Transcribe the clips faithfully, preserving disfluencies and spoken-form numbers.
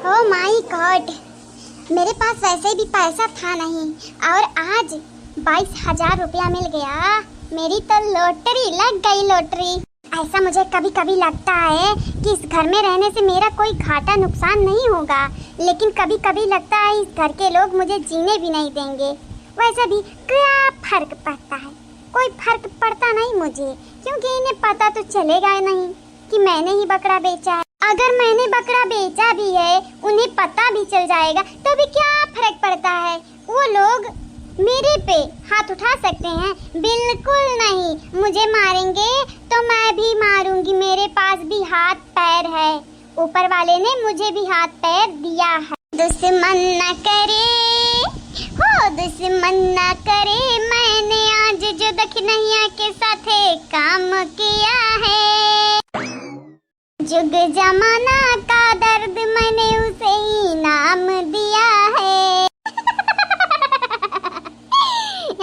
Oh my God, मेरे पास वैसे भी पैसा था नहीं और आज बाईस हजार रुपया मिल गया। मेरी तो लॉटरी लग गई, लॉटरी। ऐसा मुझे कभी-कभी लगता है कि इस घर में रहने से मेरा कोई घाटा नुकसान नहीं होगा, लेकिन कभी-कभी लगता है इस घर के लोग मुझे जीने भी नहीं देंगे। वैसे भी क्या फर्क पड़ता है, कोई फर्क पड़ता नहीं मुझे, क्योंकि इन्हें पता तो चलेगा ही नहीं कि मैंने ही बकरा बेचा है। अगर मैंने बकरा बेचा भी है, उन्हें पता भी चल जाएगा, तो भी क्या फर्क पड़ता है? वो लोग मेरे पे हाथ उठा सकते हैं? बिल्कुल नहीं। मुझे मारेंगे तो मैं भी मारूंगी, मेरे पास भी हाथ पैर है, ऊपर वाले ने मुझे भी हाथ पैर दिया है। दुश्मन न करे, हो दुश्मन न करे, मैंने आज जो दखिनैया के साथे काम किया है। जुग जमाना का दर्द मैंने उसे इनाम दिया है।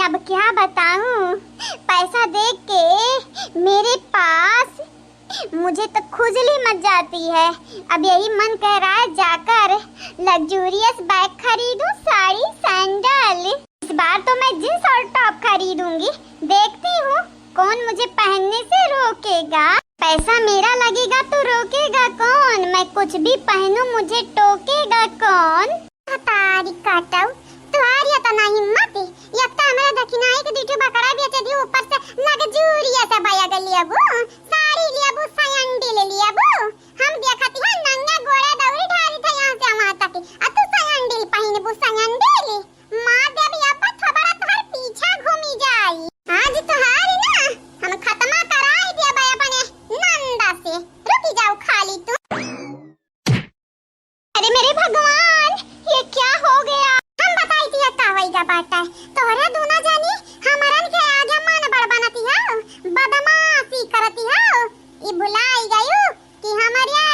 अब क्या बताऊं, पैसा देख के मेरे पास मुझे तो खुजली मच जाती है। अब यही मन कह रहा है जाकर luxurious bag खरीदूं, साड़ी, sandal। इस बार तो मैं jeans और top खरीदूंगी। देखती हूँ कौन मुझे पहनने से रोकेगा। पैसा मेरा लगेगा तो रोकेगा कौन? मैं कुछ भी पहनूं मुझे टोकेगा कौन? तारी काटऊ, तुहारी इतना हिम्मत, एक तो हमरा दखिनाई के दू ठो बकरा बेचे दी, ऊपर से luxurious bag लेबू, साड़ी लेबू, sandal लेबू। हम देखत है नंगे गोड़े दौरी ढारी थे यहाँ से वहाँ तक, आ तू sandal पहिनबू, sandal। मार देबी अब थोबड़ा तोहर पीछा घूमी जाई। आज तोहारी ना हम खत्मा कराई देबे अपने नंदा से। रुकी जाऊ खाली तू। अरे मेरे भगवान, ये क्या हो गया? हम बताई दिया का होइगा बाटा। तोहरे दूना जानी हमरन के आगे मन बड़ बनती है, बदमाशी करती है। ई भुलाई गयू कि हमरे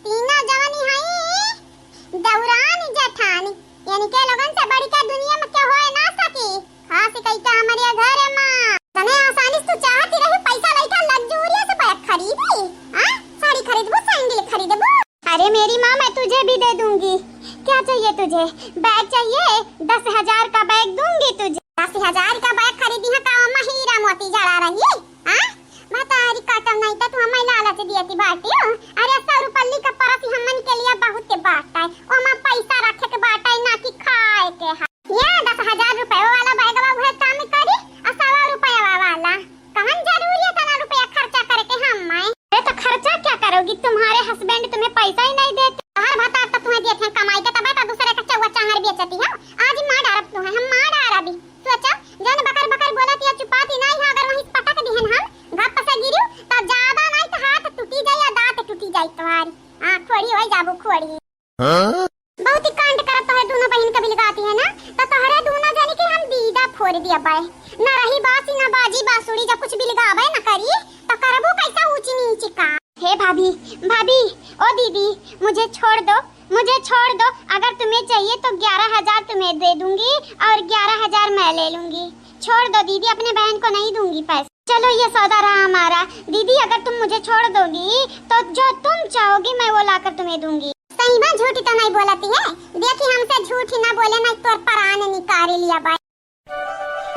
तीना जवानी हई दौरान जेठानी, यानी के लोगन से बढ़ के दुनिया में के होए ना सकी, खास कई के हमरे घर में। तने आसानी से तू चाहती रही पैसा लइका luxurious bag खरीदी, हाँ? साड़ी खरीदबू, sandal खरीदबू। अरे मेरी माँ, मैं तुझे भी दे दूंगी। क्या चाहिए तुझे? Bag चाहिए? दस हजार का bag दूंगी तुझे। दस हजार का bag खरीदी है का? ओमा हीरा मोती जड़ा रही, हाँ? भतारी काटम नहीं तो तू हमें लालच दियती बाटी हो। अरे सौ रुपल्ली का परस हमन के लिए बहुत बाटा है, ओमा पैसा रखे के बाटा है, ना कि खाए के है। ये दस हजार रुपए वाला बैगवा उहे काम करी, आ सौ रुपया वाला। कौन जरूरी है इतना रुपया खर्चा करके हम मैं? अरे तो खर्चा क्या करोगी, तुम्हारे husband तुम्हें पैसा ही नहीं देते। हर भतार तो तुम्हें देते हैं कमाई के, तब तो दूसरे का चौवा चांगर बेचती हो। आज मार डारब तुम्हें, हम मार डारबी। सोचो, जौन बकर बकर बोलत या चुपाती नाई है, अगर वहीं पटक दिहन हम, घप से गिरू, तो ज्यादा नाई तो हाथ टूटी जाई या दांत टूटी जाई तुम्हारी। हाँ, खोड़ी होई जाबू, खोड़ी। हाँ? बहुत ही कांड करत तोहरे दोनों बहिन के बिलगाती है ना, तो तोहरे दोनों जनी के हम दीदा फोड़ दिया बाय। ना रही बासी, ना बाजी बांसुरी, जब कुछ बिलगाबे ना करी, तो करबू कैसा ऊंची नीची का? हे भाभी, भाभी, ओ दीदी, मुझे छोड़ दो, मुझे छोड़ दो, अगर तुम्हें चाहिए तो ग्यारह हजार तुम्हें दे दूंगी और ग्यारह हजार मैं ले लूंगी। छोड़ दो दीदी, अपने बहन को नहीं दूंगी पैसे। चलो ये सौदा रहा हमारा। दीदी अगर तुम मुझे छोड़ दोगी तो जो तुम चाहोगी मैं वो लाकर तुम्हें दूंगी। सही में झूठी तो नहीं बोलती है, देखी हमसे झूठी ना बोले, नहीं तोर परान निकाल लिया बाय।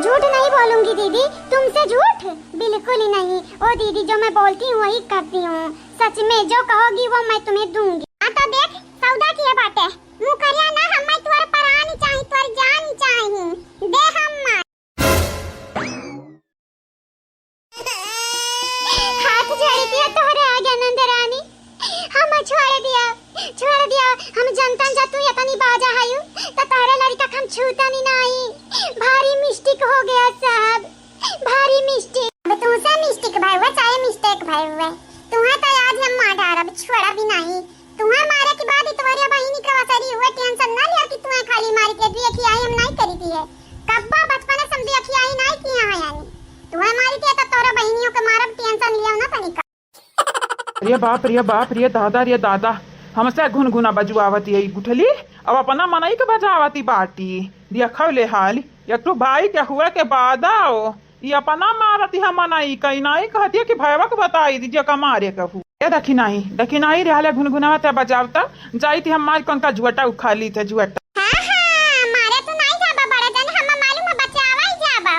झूठ नहीं बोलूंगी दीदी, तुमसे झूठ बिल्कुल ही नहीं। ओ दीदी, जो मैं बोलती हूँ वही करती हूँ, सच में जो कहोगी वो मैं तुम्हें दूंगी। हाँ तो देख, सौदा किया बाटे, मुकरिया ना, हमें तोर परान चाही, तोर जान चाही, दे हम। हाथ जोड़ी दिया तोहरे आगे नंद रानी, हम छोड़ दिया, छोड़ दिया। हम जनतन जा तू इतनी बाजा हयू, तो तोहरे लड़का के हम छूतनी नाई। भारी mistake हो गया साहब, भारी mistake। अब तुमसे mistake भय हुआ चाहे mistake भय हुआ, तुम्हें तो आज हम मार डारब, छोड़ा भी नहीं। तुम्हें मारे के बाद ही तोहरे बहिनी के वसरी हुए, tension ना लिया कि तुम्हें खाली मारी के देखी आई हम नहीं करी थी है। कब्बा बचपन से हम देखी आई नहीं किया है यानी। तुम्हें मारी थी तो तोहरे बहिनियों के मारब, tension लिया ना तनिका। रे बाप, रे बाप, रे दादा, रे दादा, हमसे घुनघुना बजुआवती है ई गुठली, अब अपना मनई के बजावती बाटी। देखो ले हाल, एक ठो भाई के हुए के बाद आओ, ई अपना मारती है मनई, कहीं नहीं कहती है कि भयवा के बताई दीजिए का मारे कहू। ए दखिनाही, दखिनाही रहले घुनघुनावत है बजावता, जाई थी हम मार कौन का जुअटा उखा ली थे जुअटा। हाँ, हाँ, मारे तू नाहीं जाबा बड़ा जन, हम मालूम है बचावा ही जाबा।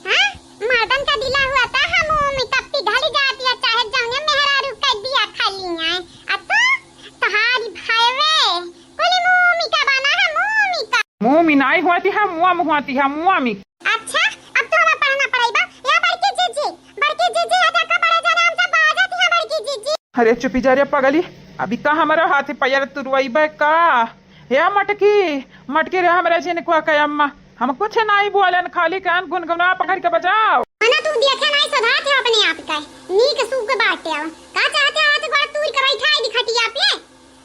हाँ, मर्दन का दिला हुआ था, हम ओमी का पिघल जाती है, चाहे जौने मेहरारू का दिया खा लिया। आ तू, तोहारी भाईवे, कुली मोमी का बना है, मोमी का। मोमी नाहीं हुआ थी, हम मुआ में हुआ थी, हम मुआ में। अच्छा, अब तो हमें पढ़ना पड़ेगा। या बड़की जीजी, बड़की जीजी, आ देखा बड़ा जना हमसे बाजत है बड़की जीजी। अरे चुपी जा रे पगली, अभी का हमारा हाथ पैर तुरवाइबे का? हे मटकी, मटकी रे हमरे झिनकुआ के अम्मा, हम कुछ नाहीं बोलन, खाली कान गुनगुना पकड़ के बजाओ। मना तू देखे नाहीं सुधारत है अपने आप का, नीक सूख बाटे। अब का चाहते हो, हाथ गोड़ तूर के बैठा है खटिया पे?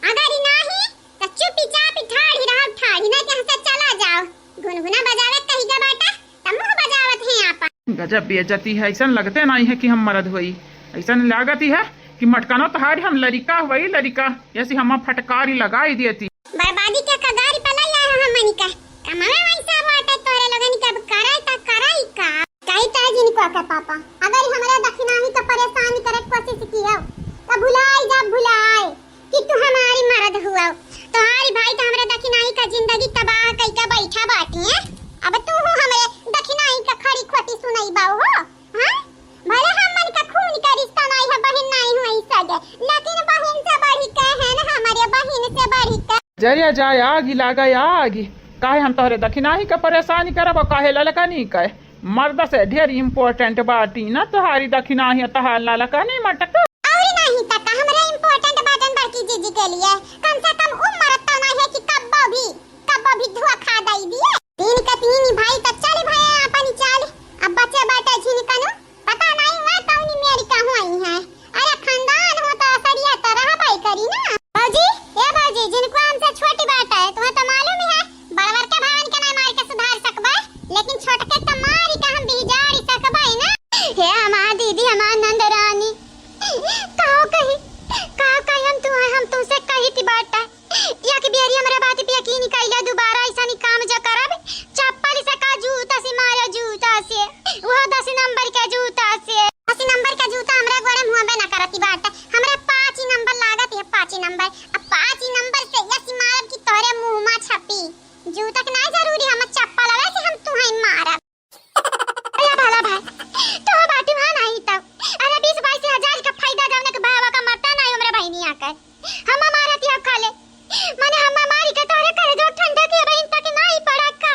अगर ई नाहीं तो चुपचाप ठाढ़ी रहो, ठाढ़ी, नाहीं तो यहाँ से चला जाओ। गुनगुना बजावे कही के बाटे, त मुँह बजावत है आपन। गजब बेइज्जती है, ऐसन लगते नाहीं है कि हम मर्द होई, ऐसन लागत ही है कि मटकनो तहारी हम लड़िका होई, लड़िका, जैसे हम फटकारी लगाई देती। बर्बादी के कगारी पे लई आए हो हमनी का, कमावे वैसा बाटे तोरे लोगन के, अब करे त करई का। कही त जिनको के पापा, अगर हमरा दखिनाही के परेशान करे के कोशिश कियो, त भुलाई जा, भुलाई। कि तू हमारी मर्द हुआ। तोहारी भाई तो हमरा दखिनाही का जिंदगी तबाह कई के बैठा बाटी हैं। अब तू हो हमरे दखिनाही का खरी खोटी सुनई बाऊ हो, हाँ? भले हमन का खून का रिश्ता नाहीं है, बहिन नाहीं हुई सगे, लेकिन बहिन से बढ़ी के है ना, हमारे बहिन से बढ़ी के। जरिया जाए आगी लागे आगी, काहे हम तोहरे दखिनाही का परेशानी करब और काहे ललकनी के? मर्द से ढेर important बाटी ना तोहारी दखिनाही, तोहार ललकनी मटक। अउरी नाहीं त का हमरे important बाटन बड़की जीजी के लिए। कम से कम उ मरत तो नाहीं है कि कब्बो भी, कब्बो भी धुआं खा दई दिए। तीन के तीन ही भाई त चल भए अपन चाल। अब बचे बाटे झिनकनु, पता नाहीं वह कौनी मेरी का हुई है। अरे खानदान हो तो असरिया तो रहबे करी ना। भौजी, ए भौजी, जिनको हमसे छोटी बाटे, तुम्हें तो मालूम ही है, बड़वर के भावन के नाहीं मार के सुधार सकबे, लेकिन छोटके तो मारी के हम बिजारी सकबे ना। हे हमार दीदी, हमार नंद रानी, काहो कही, काहो कही हम तू, हम तुमसे कही थी बाटा। एक बेरी हमरा बात पे यकीन कइला, दोबारा ऐसा नहीं काम जो करब, चप्पल से का जूता से मारा, जूता से, वो दस नंबर के जूता से। दस नंबर के जूता हमरा गोड़े मुँह में ना करती बाटा, हमरा पाँच ही नंबर लागत है, पाँच ही नंबर। अब पाँच ही नंबर से ऐसी मारब कि तोहरे मुँह में छपी। जूता के नाहीं जरूरी, हम चप्पल आवे से हम तुहैं मारब। अरे भला भाई, तो बाटी वहाँ नाहीं तब। अरे बीस बाईस हजार का फायदा जौने के भावा का मरता नाहीं हमरे बहिनिया के। हम मारत या खा ले। मने हम मारी के तोहरे करे जो ठंडा के बहिन तक नाहीं पड़ा का।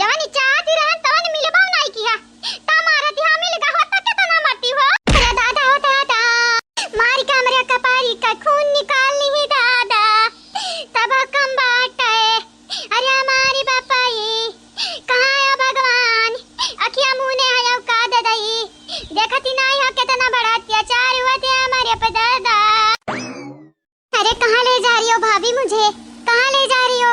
जवन चाहती रहन तवन मिलबो नाहीं किया। ता मारत या मिल गा होता के तना मरती हो। अरे दादा हो दादा। मारी के हमरे कपारी का खून निकाल ली दादा। तब कम बाटे। अरे हमारी बापाई, कहाँ है भगवान? अखिया मुँह ने आयो का दे दई? देखती नाहीं हो कितना बड़ा अत्याचार हुआ थे हमारे पे दादा। अरे कहाँ ले जा रही हो भाभी मुझे? कहाँ ले जा रही हो?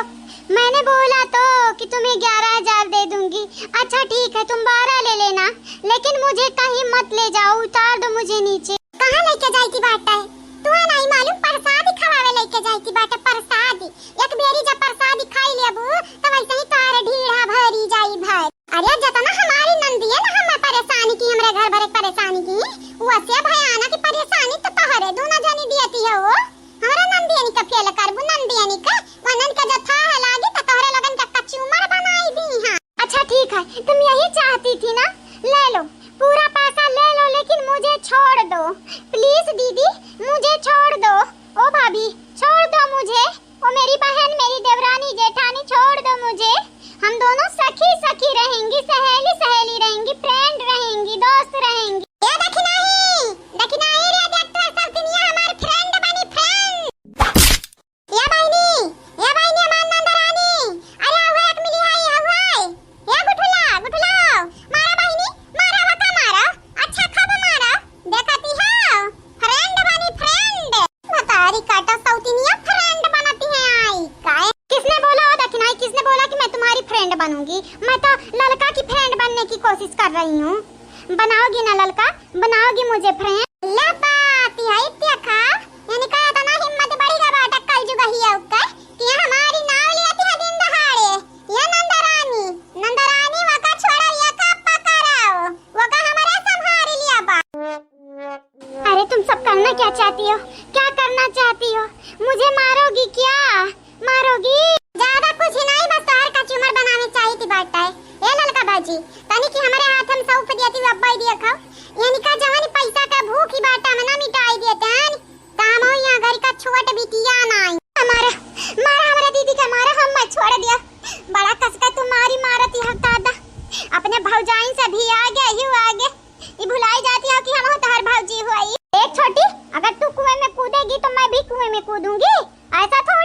मैंने बोला तो कि तुम्हें ग्यारह हजार दे दूंगी। अच्छा ठीक है, तुम बारह ले लेना, लेकिन मुझे कहीं मत ले जाओ, उतार दो मुझे नीचे। कहाँ लेके जाई थी बाटा? तुहे नाहीं मालूम, प्रसाद खवावे लेके जाई थी बाटा, प्रसाद। एक बेरी जब प्रसाद खाई लेबू, त वैसे ही तोहरे ढीढ़ा भरी जाई भर। अरे, जतना हमारी नंदियन हमें परेशानी की, हमरे घर भरे परेशानी की, वसे भयानक परेशानी तो तोहरे दूनो जनी दियती है वो। हमरा नंदियनी का फेल करबू, नंदियनी का, वनन का जो था है लागी, तो तोहरे लोगन का कचूमर बनाई दी हाँ। अच्छा ठीक है, तुम यही चाहती थी ना, ले लो, पूरा पैसा ले लो, लेकिन मुझे छोड़ दो, please दीदी, मुझे छोड़ दो। ओ भाभी, छोड़ दो मुझे। ओ मेरी बहन, मेरी देवरानी, जेठानी, छोड़ दो मुझे। हम दोनों सखी सखी रहेंगी, सहेली सहेली रहेंगी, friend रहेंगी, दोस्त रहेंगी। ए दखिनाही, दखिनाही रे, देख तो सब दुनिया हमार friend बनी, friend। ए बहिनी, ए बहिनी, हमार नंदरानी, अरे आवा एक मिली हाय, आवा। ए गुठुला, गुठुला, मारा बहिनी, मारा, वका मारा, अच्छा खूब मारा, देखती हो, friend बनी, friend। मतारी काटा सौतिनिया friend बनती है आई, काहे? किसने बोला हो दखिनाही, किसने बोला कि मैं तुम्हारी friend बनूंगी? मैं तो ललका की friend बनने की कोशिश कर रही हूँ। बनाओगी ना ललका, बनाओगी मुझे friend? ले बात है देखा, यानी का इतना हिम्मत बढ़ी गा बाटा कल जुगहिया उकर कि हमारी नाव लिया थी दिन दहाड़े। ये नंदरानी, नंदरानी वका छोड़ा, ये का पकड़ाओ, वका हमारे संभारी लिया बा। अरे तुम सब करना क्या चाहती हो? क्या मारोगी? ज्यादा कुछ ही नहीं, बस तोहर कचुमर बनावे चाहित बाटे। ए ललका बाजी, तनी कि हमरे हाथ में सौंप दिया थी, अब्बा ही दिया खाओ। इनका जवन पैसा का भूख ही बाटा में ना मिटाई देते हैं। काम हो यहाँ घर का छोट बिटिया नाई। हमारा, मारा हमारे दीदी का मारा, हम मत छोड़ दिया। बड़ा कसका तुम्हारी मारत यहाँ दादा। अपने भौजाइन से भी आगे, यू आगे। ई भुलाई जाती है कि हम तोहर भौजी हुई। ए छोटी, अगर तू कुएं में कूदेगी तो मैं भी कुएं में कूदूंगी। ऐसा तो